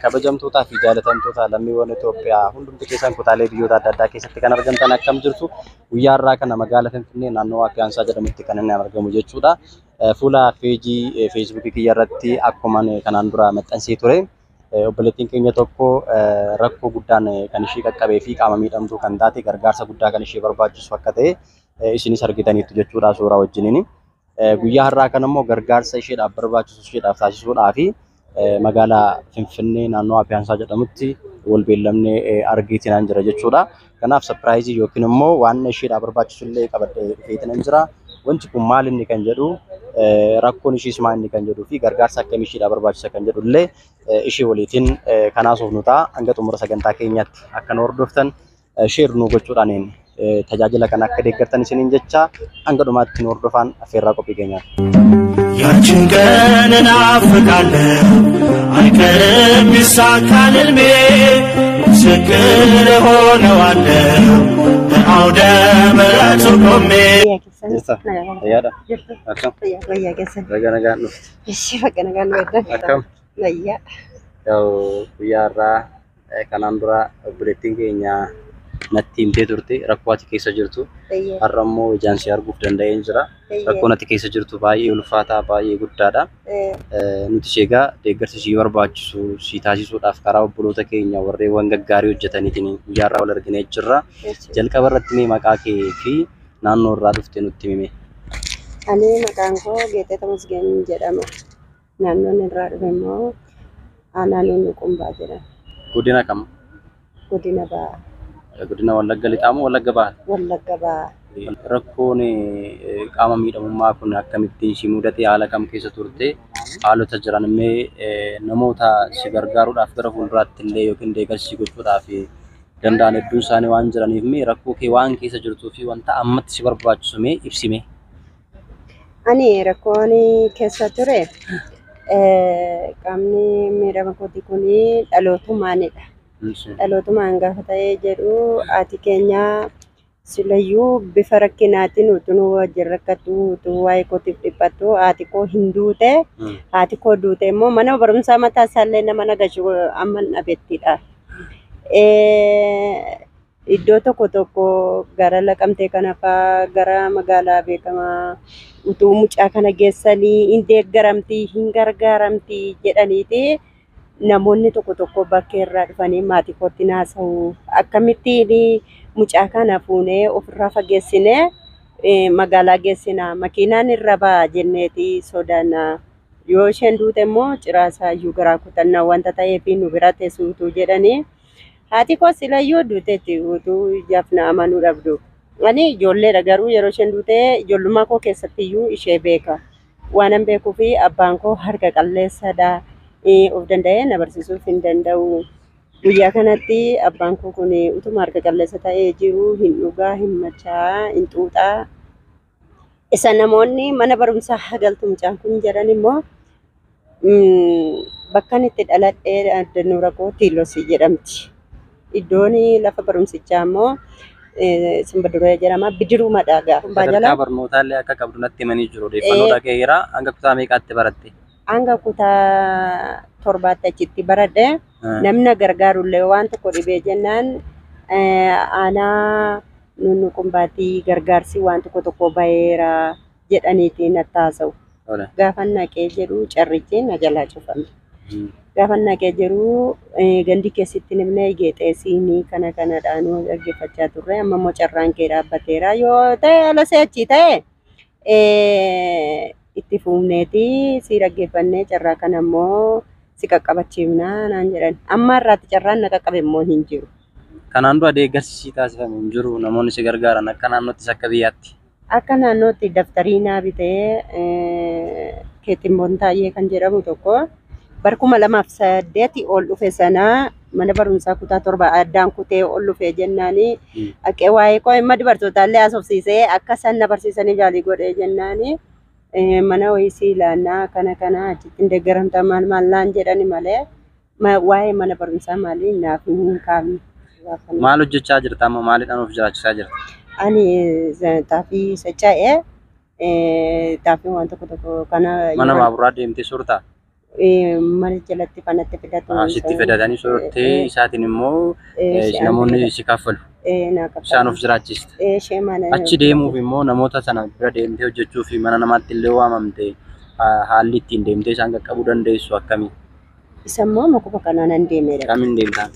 Kabajamtootaa fi jaalatamtoota lammiiwwan Itoophiyaa hundumti keessan kutaalee biyyoota adda addaa keessatti kan argamtan akkam jirtu? Guyyaa har'aa kana magaalaa Finfinnee naannoo Piyaansaa jedhamutti kan inni argamu jechuudha. Fuula feejii feesbuukii kiyya irratti akkuma kanaan dura maxxansee ture. Obboleettiin keenya tokko rakkoo guddaan kan ishee qaqqabee fi qaama miidhamtuu kan taate gargaarsa guddaa kan ishee barbaachisu akka ta'e isinis argitaniittu jechuudha suuraa wajjiniin. Guyyaa har'aa kana immoo gargaarsa isheedhaaf barbaachisu isheedhaaf taasisuudhaafi magaalaa Finfinnee naannoo Piyaansaa jedhamutti wal beellamnee argeetinaan jira jechuudha. Kanaaf surprise yookiin immoo waan isheedhaaf barbaachisu illee qabadhee dhufeetinan jira. Wanti kun maal inni kan jedhu, rakkoon ishees maal inni kan jedhuu fi gargaarsa akkamii isheedhaaf barbaachisa kan jedhu illee ishee waliitiin kanaas of nu ta'a. Hanga xumura sagantaa keenyaatti akka nu hordoftan, share nu gochuudhaan tajaajila kana akka deeggartan isiniin jecha hanga dhumaatti nu hordofaan affeerraa qophii keenyaati. ያችን ቀን እናፍቃለሁ፣ አይቀርም ይሳካል ሕልሜ፣ ምስክር እሆነዋለሁ በአውደ ምሕረቱ ቆሜ። Jirta? Fayyaadha? Jirtu. Akkam? Fayyaa, fayyaa keessan. Baga nagaan dhufte. Ishee bakka nagaan nu eddan. Akkam? Fayyaa. Yaa'u, guyyaa har'aa kanaan dura obboleettiin keenya natti himtee turte rakkoo ati keessa jirtu. Fayyaa. Har'a immoo ijaan si arguuf danda'een jira. Fayyaa. Rakkoon ati keessa jirtu baay'ee ulfaataa, baay'ee guddaadha. Nuti egaa deeggarsa si barbaachisu si taasisuudhaaf karaa obboloota keenya warreewwan gaggaarii hojjetaniitiin guyyaa har'aa wal arginee jirra. Jalqaba irratti mee maqaa kee fi naannoo irraa dhufte nutti himi. Ani maqaan koo Geetee Tamasgeen jedhama. Naannoon irraa dhufe immoo aanaa Nunnuu Qumbaa jedhama. Godina kam? Godina Bahaa. Godina Wallagga Lixaa moo Wallagga Bahaa? Wallagga Bahaa. Rakkoon qaama miidhamummaa kun akkamittiin si mudate? Haala kam keessa turte? Haalota jiran mee namoota si gargaaruudhaaf gara fuulduraatti illee yookiin deeggarsa si gochuudhaaf danda'an hedduun isaanii waan jiraniif mee rakkoo kee waan keessa jirtuu fi wanta ammatti si barbaachisu mee ibsime. Ani rakkoon keessa ture qaamni miidhama kooti kun dhalootumaanidha. Dhalootumaan gaafa ta'ee jedhu haati keenya silayyuu bifa rakkinaatiin utuu nu wajjin rakkattu, utuu waa'ee kootiif dhiphattu haati koo hin duute. Haati koo duute immoo mana barumsaa mataa isaallee nama nagashu amma hin dhabettidha. Iddoo tokko tokko gara Laqamtee kana fa'aa gara magaalaa beekamaa utuu mucaa kana geessanii hin deeggaramtii, hin gargaaramtii jedhaniiti namoonni tokko tokko bakkee irraa dhufanii maatii kootti naasa'u. Akkamittiin mucaa kana fuunee ofirraa fageessinee magaalaa geessina? Makiinaan irra ba'a jenneeti sodaanna. Yoo isheen duute immoo ciraasaa iyyuu garaa kutannaa wanta ta'eef nu bira teessuutu jedhanii. Haati koo silayyuu duuteetti utuu ijaaf na amanuu dhabdu. Ani ijoolleedha, garuu yeroo isheen duute ijoollummaa koo keessatti iyyuu ishee beeka. Waanan beekuu fi abbaan koo harka qalleessadha. Of danda'ee na barsiisuuf hin danda'u. Guyyaa kanatti abbaan koo kun utuma harka qalleessa ta'ee jiru hin dhugaa, hin machaa, hin xuuxaa. Isa namoonni mana barumsaa galtu mucaan kun jedhan immoo bakka inni itti dhaladhee Addanuura koo Tiilosii jedhamti. Iddoon lafa barumsichaa immoo Simbaduree jedhama. Bidiruu madhaagaa. Sadarkaa barnootaa illee akka qabdu natti himanii jiru. Odeeffannoo dhaga'eera. Hanga kutaa meeqaatti baratte? Hanga kutaa torbaatti achitti baradhe. Namni na gargaarullee waan tokko dhibee jennaan aanaa Nunnuu Qumbaatii gargaarsi waan tokko tokko baheera jedhaniiti natti haasa'u. Gaafa naqee jedhu carrichi na jalaa cufame. Gaafa naqee jiru gandi keessatti namni geexee siinii kana kanadhaan dhaggeeffachaa turre, amma immoo carraan kee dhaabbateera yoo ta'e ala se'achi ta'e itti fuufneeti si dhaggeeffannee carraa kana immoo si qaqqabachiifnaa naan jedhan. Amma irraatti carraan na qaqqabe immoo hin jiru. Kanaan dura deeggarsi si taasifame hin jiru namoonni si gargaaran akka naannoottis akka biyyaatti? Akka naannootti daftarii naa bitee Keetimboon Taayyee kan jedhamu tokko bara 2008 ol dhufe sana mana barumsaa kutaa torba addaan kutee ol dhufe jennaani dhaqee waa'ee koo dhimma dubartootaallee haasofsiisee akka isaan na barsiisanii yaalii godhee jennaani mana wayii sii ilaannaa kana kana achitti hin deeggaramta maal maal naan jedhani malee waa'ee mana barumsaa maalii naaf hin kaafne. Maal hojjechaa jirta amma? Maaliidhaan of jiraachisaa jirta? Ani xaafii socho'ee, xaafii waan tokko tokko kana. Mana baaburaa deemtee suurtaa? Mana jalatti fanatti fidatu. Sitti fidatanii soortee isaatiin immoo namoonni si kaffalu. Naa kaffalu. Isaan of jiraachista. Ishee mana. Achi deemuuf immoo namoota sana bira deemtee hojjechuu fi mana namaatti illee waamamte haalli ittiin deemtee isaan qaqqabuu dandeessu akkamii? Isa immoo mukuma kanaan nan deemee dhaqa. Kamiin deemtaa?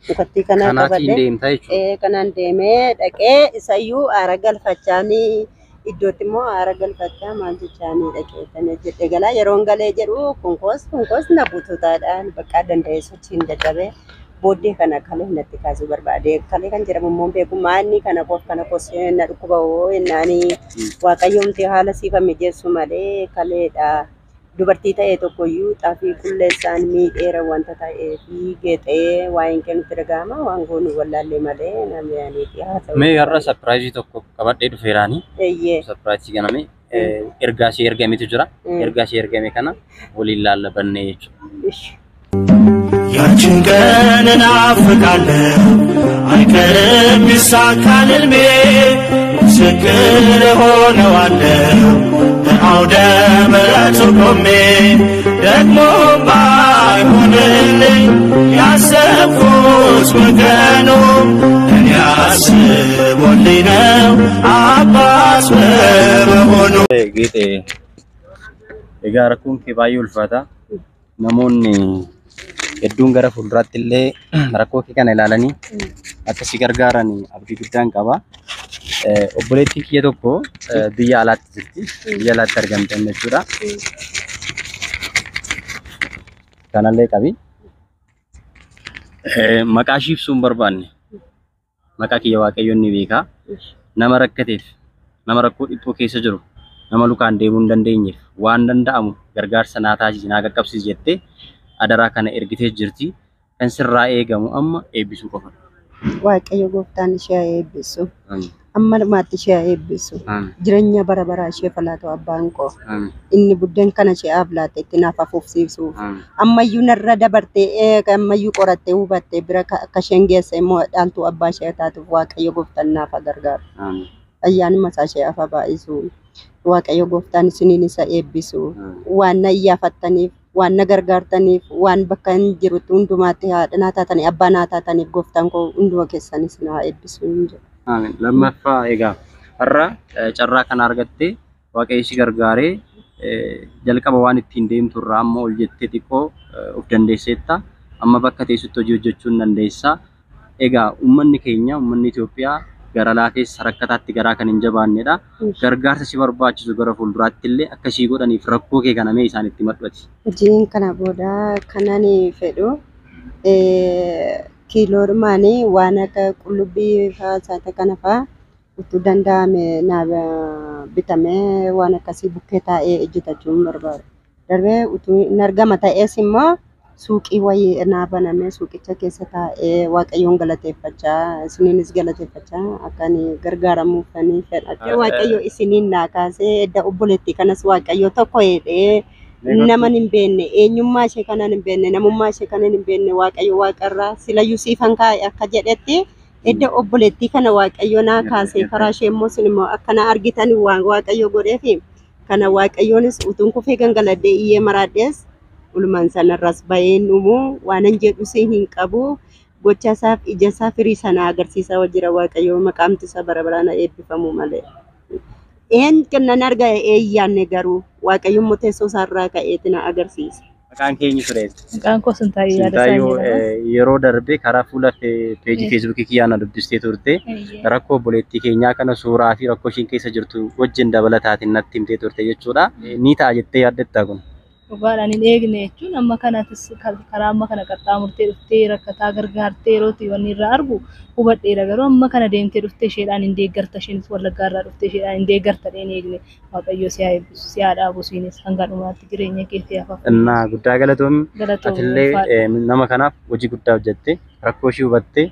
Mukattii kanaa Kanaatiin qabadhee. deemtaa jechuudha. Kanaan deemee dhaqee isayyuu aara galfachaanii iddootti immoo aara galfachaa maal jechaanii dhaqee kan jedhe galaa yeroon galee jedhu kunkoos kunkoos na butuutaadhaan bakka danda'ee sochiin dadhabee booddee kana kalee natti kaasuu barbaade. Kalee kan jedhamu immoo beeku maanni kana koof kana koos na dhukkuba hoo jennaanii waaqayyoomti haala siifa mijeessu malee kaleedha. Dubartii ta'e tokkoyyuu xaafii qulleessaan miidheera wanta ta'ee fi geexee waa'een kennutti dhaga'ama waan goonu wallaallee malee namni yaaniiti haa ta'u. Mee har'a sapiraayizii tokko qabadhee dhufeeraani. Eeyyee. Sapiraayizii kaname ergaa ishee ergametu jira. Ergaa ishee ergame kana waliin laallabannee jechuudha. Ishi. ያችን ቀን እናፍቃለሁ አይቀርም ይሳካል ሕልሜ ምስክር እሆነዋለሁ በአውደ ምሕረቱ ቆሜ ደግሞ ባይሆንልኝ ያሰብኩት በቀኑ እኔ አስቦልኝ ነው አባት በመሆኑ። Geexee egaa rakkoon kee baay'ee ulfaata. Namoonni hedduun gara fuulduraatti illee rakkoo kee kana ilaalanii akka si gargaaran abdii guddaan qaba. Obboleettiin kiyya tokko biyya alaatti jirti. Biyya alaatti argamte jechuudha. Kanallee qabi. Maqaa ishii ibsuu hin barbaanne. Maqaa kiyya Waaqayyoon ni beeka. Nama rakkateef, nama rakkoo dhiphoo keessa jiru, nama lukaan deemuu hin dandeenyeef waan danda'amu gargaarsa naa taasisi naa qaqqabsiisi jettee adaraa kana ergitee jirti. Kan sirraa eegamu amma eebbisuu qofa. Waaqayyo gooftaan ishee haa eebbisu. Amma dhumaatti ishee haa eebbisu. Jireenya bara baraa ishee falaatu abbaan koo. Inni buddeen kana ishee haaf laate itti naaf hafuufsiisuuf. Ammayyuu narra dabartee ammayyuu qorattee hubattee bira akka isheen geesse immoo dhaaltuu abbaa ishee taatuuf Waaqayyo gooftaan naaf haa gargaaru. Ayyaanni masaa ishee hafa baay'isu. Waaqayyo gooftaan isiniin isa eebbisu. Waan na iyyaafattaniif, waan na gargaartaniif, waan bakka hin jirutti hundumaatti haadha naa taatanii, abbaa naa taataniif gooftaan koo hunduma keessan isin haa eebbisu hin jedhu. Amiin. Lammaffaa egaa har'a carraa kana argattee Waaqayyo si gargaaree jalqaba waan ittiin deemtu irraa amma ol jettee xiqqoo of dandeesseetta. Amma bakka teessutti hojii hojjechuu hin dandeessa. Egaa uummanni keenya uummanni Itoophiyaa gara laafeessa rakkataatti garaa kan hin jabaannedha. Gargaarsa si barbaachisu gara fuulduraatti illee akkasii godhaniif rakkoo kee kana mee isaan itti madhati. Hojiin kana booda kanan fedhu kiiloodhumaan waan akka qullubbii fa'aa isaati kana fa'aa utuu danda'ame naaf bitamee waan akkasii bukkee taa'ee hojjetachuun barbaada. Darbee utuu hin argama ta'es immoo suuqii wayii naa banamee suuqicha keessa taa'ee Waaqayyoon galateeffachaa isiniinis galateeffachaa akka ani gargaaramuuf kan fedha. Waaqayyo isiniin naa kaasee edda obboleettii kanas Waaqayyo tokko jedhee nama hin beekne eenyummaa ishee kanan hin beekne namummaa ishee kanan hin beekne Waaqayyo waaqarraa silayyuu siifan kaa'e akka jedhetti edda obboleettii kana Waaqayyo naa kaasee karaa ishee immoo isin immoo akkana argitan waan Waaqayyo godheefi kana Waaqayyoonis utuun kufee gangaladhee iyyee maraadhees ulumaan sanarras baheen dhumuu waanan jedhus hin qabu gocha isaaf ija isaa firii sana agarsiisaa jira Waaqayyo maqaamti isaa bara baraan eebbifamu malee. Een kennan arga eeyyaanne garuu Waaqayyo immoo teessoo isaarraa ka'eeti na agarsiisa. Maqaan keenya ture. Maqaan koo Sintaayyoo Yaadasaa Sintaayyoo jedhama. yeroo darbe karaa fuula peejii feesbuukii kiyyaa na dubbistee turte. Rakkoo obboleettii keenyaa kana suuraa fi rakkoo ishiin keessa jirtu wajjin dabalataatiin natti himtee turte jechuudha. Ni ta'a jettee yaaddattaa kun? Dhugaadhaan hin eegne jechuun amma kanatis karaa amma kana qaxxaamurtee dhuftee rakkataa gargaartee yeroo ta'e wanni irraa argu hubadheera garuu amma kana deemtee dhuftee isheedhaan hin deeggarta isheenis wallaggaa irraa dhuftee isheedhaan hin deeggarta dheen eegne Waaqayyo si haa eebbisu si haa dhaabu isiinis hanga dhumaatti jireenya kee si haa fafu. Innaa guddaa galatoomi. Galatoomi Atillee ulfaadha. nama kanaaf hojii guddaa hojjette rakkoo ishii hubattee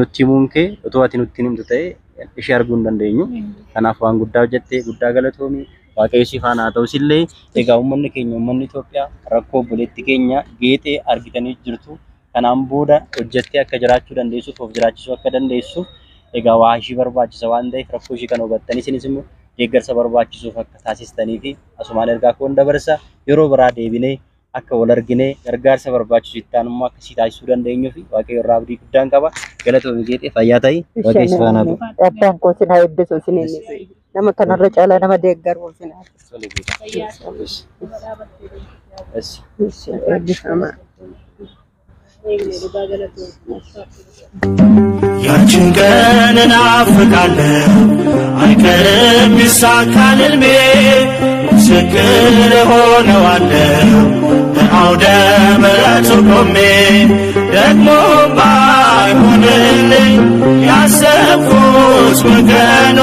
nutti himuun kee otoo ati nutti hin himtu ta'e ishee arguu hin dandeenyu. Kanaaf waan guddaa hojjette guddaa galatoomi. Waaqayyo si faana haa ta'us illee egaa uummanni keenya uummanni Itoophiyaa rakkoo obboleettii keenya geexee argitanii jirtu. Kanaan booda hojjettee akka jiraachuu dandeessuuf of jiraachisuu akka dandeessuuf egaa waa ishii barbaachisa waan ta'eef rakkoo ishii kana hubattanii isinis immoo Deeggarsa barbaachisuuf akka taasistanii fi asumaan ergaa koon dabarsa. Yeroo biraa deebinee akka wal arginee gargaarsa barbaachisu itti aanummaa akkasii taasisuu dandeenyuu fi Waaqayyo irraa abdii guddaan qaba. Galatoomii Geexee, fayyaa ta'i. Waaqayyo si faana haa ta'u. Abbaan koo sin haa eebbisu isiniin. Nama kanarra caalaa nama deeggaru sin haa Tole Geexee. Yes. eebbifamaa. Eegne dhugaa galatoomii. ያችን ቀን እናፍቃለሁ፣ አይቀርም ይሳካል ሕልሜ፣ ምስክር እሆነዋለሁ በአውደ ምሕረቱ ቆሜ። ደግሞ ባይሆንልኝ ያሰብኩት በቀኑ፣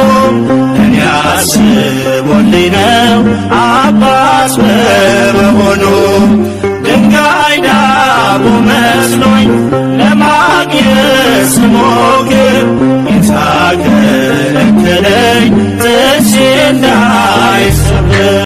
እኔ አስቦልኝ ነው አባት በመሆኑ። ድንጋይ ዳቦ መስሎኝ ለማግኘት ስሞክር፣ ጌታ ከለከለኝ ጥርሴ እንዳይ